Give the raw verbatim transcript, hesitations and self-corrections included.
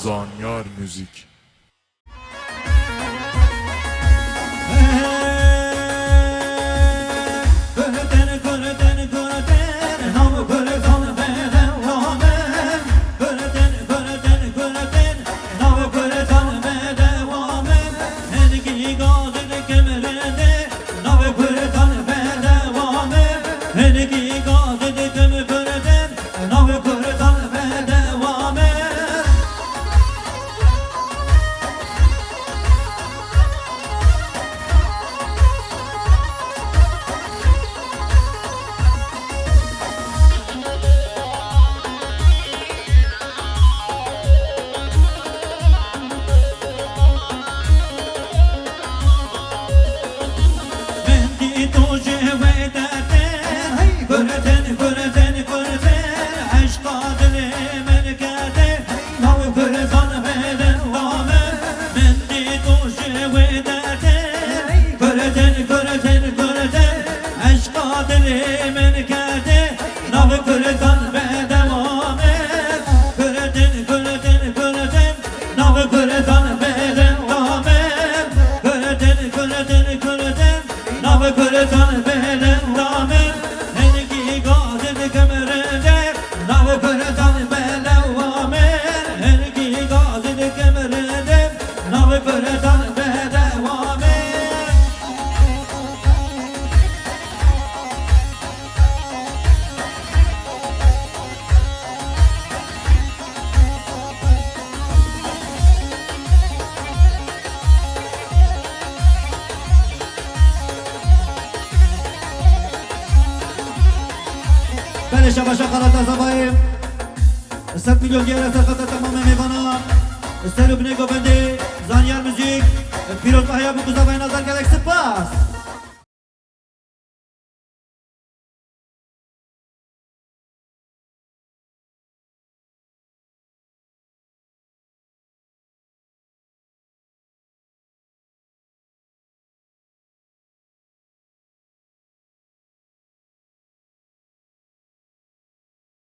Zanyar Müzik. Belê şabaşa xalata Zebayê. Sed milyon gere ser xata temamê mêvana. Ser û binê govendê Zanyar Müzik. Pîrozbahiya bi ku Zebayê Nazar gelek spas.